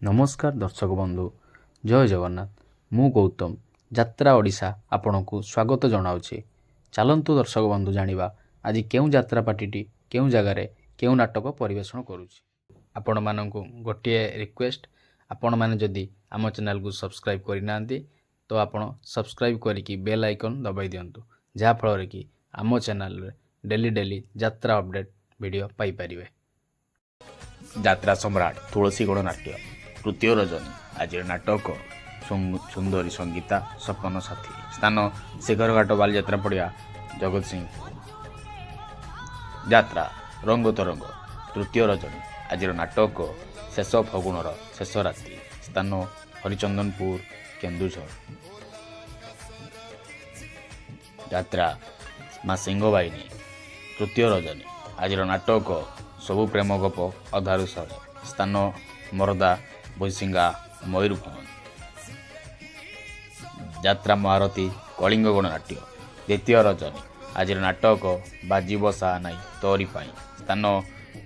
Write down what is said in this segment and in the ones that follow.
ନମସ୍କାର ଦର୍ଶକ ବନ୍ଧୁ, ଜୟ ଜଗନ୍ନାଥ। ମୁଁ ଗୌତମ, ଯାତ୍ରା ଓଡ଼ିଶା ଆପଣଙ୍କୁ ସ୍ୱାଗତ ଜଣାଉଛି। ଚାଲନ୍ତୁ ଦର୍ଶକ ବନ୍ଧୁ, ଜାଣିବା ଆଜି କେଉଁ ଯାତ୍ରା ପାର୍ଟିଟି କେଉଁ ଜାଗାରେ କେଉଁ ନାଟକ ପରିବେଷଣ କରୁଛି। ଆପଣମାନଙ୍କୁ ଗୋଟିଏ ରିକ୍ୱେଷ୍ଟ, ଆପଣମାନେ ଯଦି ଆମ ଚ୍ୟାନେଲକୁ ସବସ୍କ୍ରାଇବ୍ କରିନାହାନ୍ତି ତ ଆପଣ ସବସ୍କ୍ରାଇବ୍ କରିକି ବେଲ୍ ଆଇକନ୍ ଦବାଇ ଦିଅନ୍ତୁ, ଯାହାଫଳରେ କି ଆମ ଚ୍ୟାନେଲରେ ଡେଲି ଡେଲି ଯାତ୍ରା ଅପଡ଼େଟ୍ ଭିଡ଼ିଓ ପାଇପାରିବେ। ଯାତ୍ରା ସମ୍ରାଟ ତୁଳସୀ ଗଣନାଟ୍ୟ, ତୃତୀୟ ରଜନୀ। ଆଜିର ନାଟକ ସୁନ୍ଦରୀ ସଙ୍ଗୀତା ସପନ ସାଥୀ। ସ୍ଥାନ ଶିଖରଘାଟ ବାଲିଯାତ୍ରା ପଡ଼ିଆ, ଜଗତସିଂହପୁର। ଯାତ୍ରା ରଙ୍ଗ ତରଙ୍ଗ, ତୃତୀୟ ରଜନୀ। ଆଜିର ନାଟକ ଶେଷ ଫଗୁଣର ଶେଷ ରାତି। ସ୍ଥାନ ହରିଚନ୍ଦନପୁର, କେନ୍ଦୁଝର। ଯାତ୍ରା ମା ସିଂହବାହିନୀ, ତୃତୀୟ ରଜନୀ। ଆଜିର ନାଟକ ସବୁ ପ୍ରେମ ଗପ ଅଧାରୁ ସରେ। ସ୍ଥାନ ମରଦା ବୈଶିଙ୍ଗା, ମୟୂରଭଞ୍ଜ। ଯାତ୍ରା ମହାରଥୀ କଳିଙ୍ଗ ଗଣନାଟ୍ୟ, ଦ୍ୱିତୀୟ ରଜନୀ। ଆଜିର ନାଟକ ବାଜିବ ସାହାନାଇ ତୋରି ପାଇଁ। ସ୍ଥାନ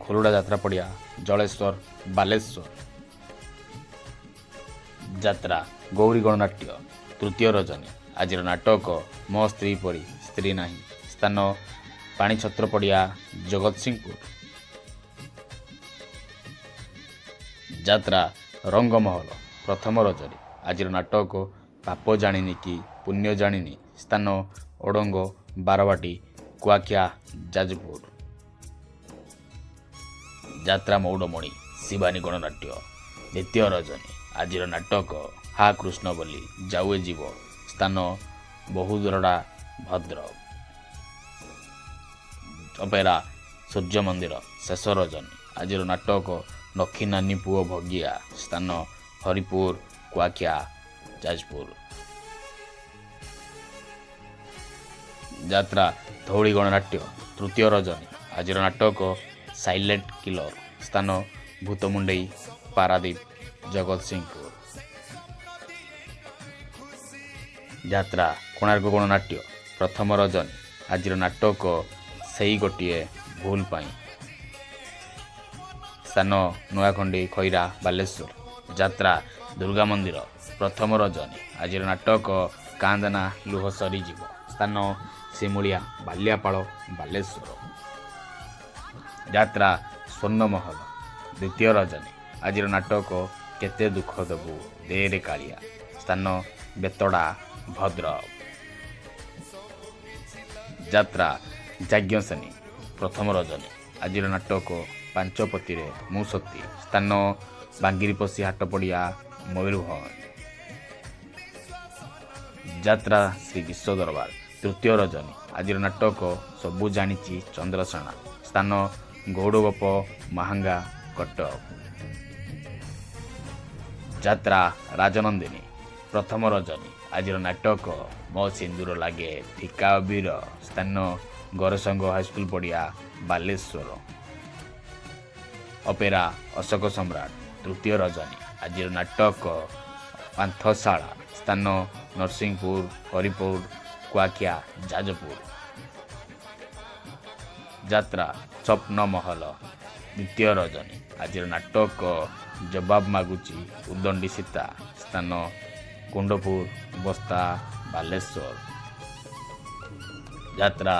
ଖୋଲୁଡ଼ା ଯାତ୍ରା ପଡ଼ିଆ, ଜଳେଶ୍ୱର, ବାଲେଶ୍ୱର। ଯାତ୍ରା ଗୌରୀ ଗଣନାଟ୍ୟ, ତୃତୀୟ ରଜନୀ। ଆଜିର ନାଟକ ମୋ ସ୍ତ୍ରୀ ପରି ସ୍ତ୍ରୀ ନାହିଁ। ସ୍ଥାନ ପାଣିଛତ୍ର ପଡ଼ିଆ, ଜଗତସିଂହପୁର। ଯାତ୍ରା ରଙ୍ଗମହଲ, ପ୍ରଥମ ରଜନୀ। ଆଜିର ନାଟକ ପାପ ଜାଣିନି କି ପୁଣ୍ୟ ଜାଣିନି। ସ୍ଥାନ ଓଡ଼ଙ୍ଗ ବାରବାଟୀ, କୁଆଖିଆ, ଯାଜପୁର। ଯାତ୍ରା ମଉଡ଼ମଣି ଶିବାନୀ ଗଣନାଟ୍ୟ, ଦ୍ୱିତୀୟ ରଜନୀ। ଆଜିର ନାଟକ ହା କୃଷ୍ଣ ବୋଲି ଯାଉଏ ଯିବ। ସ୍ଥାନ ବହୁଦରଡ଼ା, ଭଦ୍ରକ। ଅପେରା ସୂର୍ଯ୍ୟ ମନ୍ଦିର, ଶେଷ ରଜନୀ। ଆଜିର ନାଟକ ନଖି ନାନୀ ପୁଅ ଭଗିଆ। ସ୍ଥାନ ହରିପୁର, କୁଆଖିଆ, ଯାଜପୁର। ଯାତ୍ରା ଧଉଳି ଗଣନାଟ୍ୟ, ତୃତୀୟ ରଜନୀ। ଆଜିର ନାଟକ ସାଇଲେଣ୍ଟ କିଲର। ସ୍ଥାନ ଭୂତମୁଣ୍ଡେଇ, ପାରାଦୀପ, ଜଗତସିଂହପୁର। ଯାତ୍ରା କୋଣାର୍କ ଗଣନାଟ୍ୟ, ପ୍ରଥମ ରଜନୀ। ଆଜିର ନାଟକ ସେଇ ଗୋଟିଏ ଭୁଲ ପାଇଁ। ସ୍ଥାନ ନୂଆଖଣ୍ଡି, ଖଇରା, ବାଲେଶ୍ୱର। ଯାତ୍ରା ଦୁର୍ଗା ମନ୍ଦିର, ପ୍ରଥମ ରଜନୀ। ଆଜିର ନାଟକ କାନ୍ଦନା ଲୁହ ସରିଯିବ। ସ୍ଥାନ ସିମୁଳିଆ, ବାଲିଆପାଳ, ବାଲେଶ୍ୱର। ଯାତ୍ରା ସ୍ୱର୍ଣ୍ଣମହଲ, ଦ୍ୱିତୀୟ ରଜନୀ। ଆଜିର ନାଟକ କେତେ ଦୁଃଖ ଦେବୁ ଦେରେ କାଳିଆ। ସ୍ଥାନ ବେତଡ଼ା, ଭଦ୍ରକ। ଯାତ୍ରା ଯାଜ୍ଞସେନୀ, ପ୍ରଥମ ରଜନୀ। ଆଜିର ନାଟକ ପାଞ୍ଚପତିରେ ମୁଁ ସତୀ। ସ୍ଥାନ ବାଙ୍ଗିରିପୋଷି ହାଟପଡ଼ିଆ, ମୟୂରଭଞ୍ଜ। ଯାତ୍ରା ଶ୍ରୀ ବିଶ୍ୱ ଦରବାର, ତୃତୀୟ ରଜନୀ। ଆଜିର ନାଟକ ସବୁ ଜାଣିଛି ଚନ୍ଦ୍ରସେଣା। ସ୍ଥାନ ଗୌଡ଼ଗୋପ, ମାହାଙ୍ଗା, କଟକ। ଯାତ୍ରା ରାଜନନ୍ଦିନୀ, ପ୍ରଥମ ରଜନୀ। ଆଜିର ନାଟକ ମୋ ସିନ୍ଦୁର ଲାଗେ ଫିକା ଅବିର। ସ୍ଥାନ ଗରସଙ୍ଗ ହାଇସ୍କୁଲ ପଡ଼ିଆ, ବାଲେଶ୍ୱର। ଅପେରା ଅଶୋକ ସମ୍ରାଟ, ତୃତୀୟ ରଜନୀ। ଆଜିର ନାଟକ ପାନ୍ଥଶାଳା। ସ୍ଥାନ ନରସିଂହପୁର, ହରିପୁର, କୁଆଖିଆ, ଯାଜପୁର। ଯାତ୍ରା ସ୍ୱପ୍ନ ମହଲ, ଦ୍ୱିତୀୟ ରଜନୀ। ଆଜିର ନାଟକ ଜବାବ ମାଗୁଛି ଉଦଣ୍ଡି ସୀତା। ସ୍ଥାନ କୁଣ୍ଡପୁର, ବସ୍ତା, ବାଲେଶ୍ୱର। ଯାତ୍ରା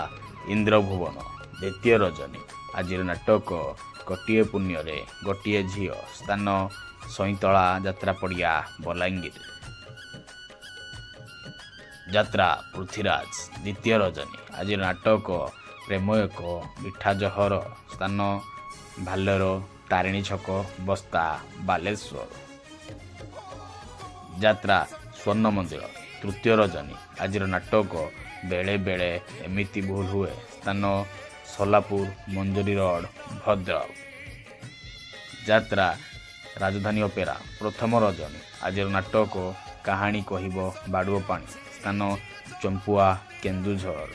ଇନ୍ଦ୍ରଭୁବନ, ଦ୍ୱିତୀୟ ରଜନୀ। ଆଜିର ନାଟକ ଗୋଟିଏ ପୁଣ୍ୟରେ ଗୋଟିଏ ଝିଅ। ସ୍ଥାନ ସଇଁତଳା ଯାତ୍ରା ପଡ଼ିଆ, ବଲାଙ୍ଗୀର। ଯାତ୍ରା ପୃଥ୍ୱୀରାଜ, ଦ୍ୱିତୀୟ ରଜନୀ। ଆଜିର ନାଟକ ପ୍ରେମ ଏକ ମିଠା ଜହର। ସ୍ଥାନ ଭାଲେର ତାରିଣୀ ଛକ, ବସ୍ତା, ବାଲେଶ୍ୱର। ଯାତ୍ରା ସ୍ୱର୍ଣ୍ଣ ମନ୍ଦିର, ତୃତୀୟ ରଜନୀ। ଆଜିର ନାଟକ ବେଳେ ବେଳେ ଏମିତି ଭୁଲ ହୁଏ। ସ୍ଥାନ ସୋଲାପୁର, ମଞ୍ଜୁରୀ ରୋଡ଼, ଭଦ୍ରକ। ଯାତ୍ରା ରାଜଧାନୀ ଅପେରା, ପ୍ରଥମ ରଜନୀ। ଆଜିର ନାଟକ କାହାଣୀ କହିବ ବାଡ଼ୁଅ ପାଣି। ସ୍ଥାନ ଚମ୍ପୁଆ, କେନ୍ଦୁଝର।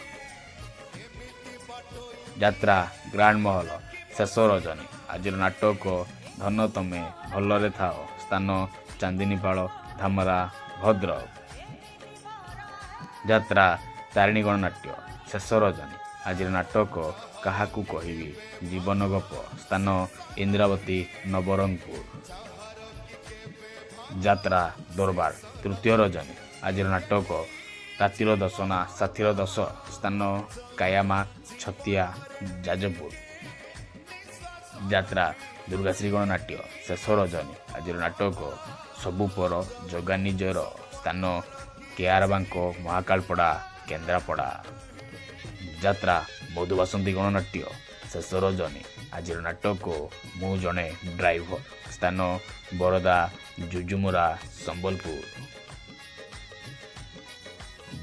ଯାତ୍ରା ଗ୍ରାଣ୍ଡ ମହଲ, ଶେଷ ରଜନୀ। ଆଜିର ନାଟକ ଧନ ତମେ ଭଲରେ ଥାଅ। ସ୍ଥାନ ଚାନ୍ଦିନୀପାଳ, ଧାମରା, ଭଦ୍ରକ। ଯାତ୍ରା ତାରିଣୀ ଗଣନାଟ୍ୟ, ଶେଷ ରଜନୀ। ଆଜିର ନାଟକ କାହାକୁ କହିବି ଜୀବନ ଗପ। ସ୍ଥାନ ଇନ୍ଦ୍ରାବତୀ, ନବରଙ୍ଗପୁର। ଯାତ୍ରା ଦରବାର ତୃତୀୟ ରଜନୀ। ଆଜିର ନାଟକ ରାତିର ଦଶ ନା ସାଥିର ଦଶ। ସ୍ଥାନ କାୟାମା, ଛତିଆ, ଯାଜପୁର। ଯାତ୍ରା ଦୁର୍ଗାଶ୍ରୀ ଗଣନାଟ୍ୟ ଶେଷ ରଜନୀ। ଆଜିର ନାଟକ ସବୁ ପର ଜଗା ନିଜର। ସ୍ଥାନ କେଆରବାଙ୍କ, ମହାକାଳପଡ଼ା, କେନ୍ଦ୍ରାପଡ଼ା। ଯାତ୍ରା ମଧୁବାସନ୍ତୀ ଗଣନାଟ୍ୟ ଶେଷ ରଜନୀ। ଆଜିର ନାଟକ ମୁଁ ଜଣେ ଡ୍ରାଇଭର। ସ୍ଥାନ ବରଦା, ଯୁଯୁମୁରା, ସମ୍ବଲପୁର।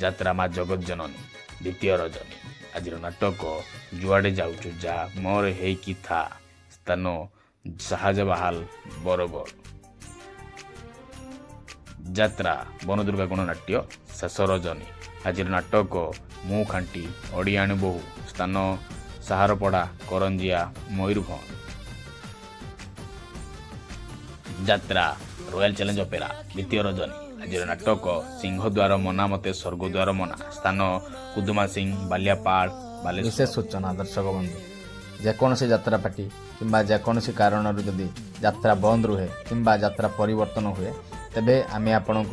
ଯାତ୍ରା ମା ଜଗତଜନନୀ ଦ୍ୱିତୀୟ ରଜନୀ। ଆଜିର ନାଟକ ଯୁଆଡ଼େ ଯାଉଛୁ ଯା, ମୋର ହେଇକି ଥା। ସ୍ଥାନ ସାହାଜବାହାଲ, ବରଗଡ଼। ଯାତ୍ରା ବନଦୁର୍ଗା ଗଣନାଟ୍ୟ ଶେଷ ରଜନୀ। ଆଜିର ନାଟକ ମୁଁ ଖାଣ୍ଟି ଅଡ଼ିଆଣୀ ବୋହୂ। ସ୍ଥାନ ସାହାରପଡ଼ା, କରଞ୍ଜିଆ, ମୟୂରଭଞ୍ଜ। ଯାତ୍ରା ରୟାଲ ଚ୍ୟାଲେଞ୍ଜ ଅପେରା ଦ୍ୱିତୀୟ ରଜନୀ। ଆଜିର ନାଟକ ସିଂହଦ୍ୱାର ମନା ମତେ ସ୍ୱର୍ଗଦ୍ୱାର ମନା। ସ୍ଥାନ କୁଦୁମା ସିଂ, ବାଲିଆପାଳ, ବାଲେଶ୍ୱର। ବିଶେଷ ସୂଚନା ଦର୍ଶକ ବନ୍ଧୁ, ଯେକୌଣସି ଯାତ୍ରା ପାର୍ଟି କିମ୍ବା ଯେକୌଣସି କାରଣରୁ ଯଦି ଯାତ୍ରା ବନ୍ଦ ରୁହେ କିମ୍ବା ଯାତ୍ରା ପରିବର୍ତ୍ତନ ହୁଏ, ତେବେ ଆମେ ଆପଣଙ୍କୁ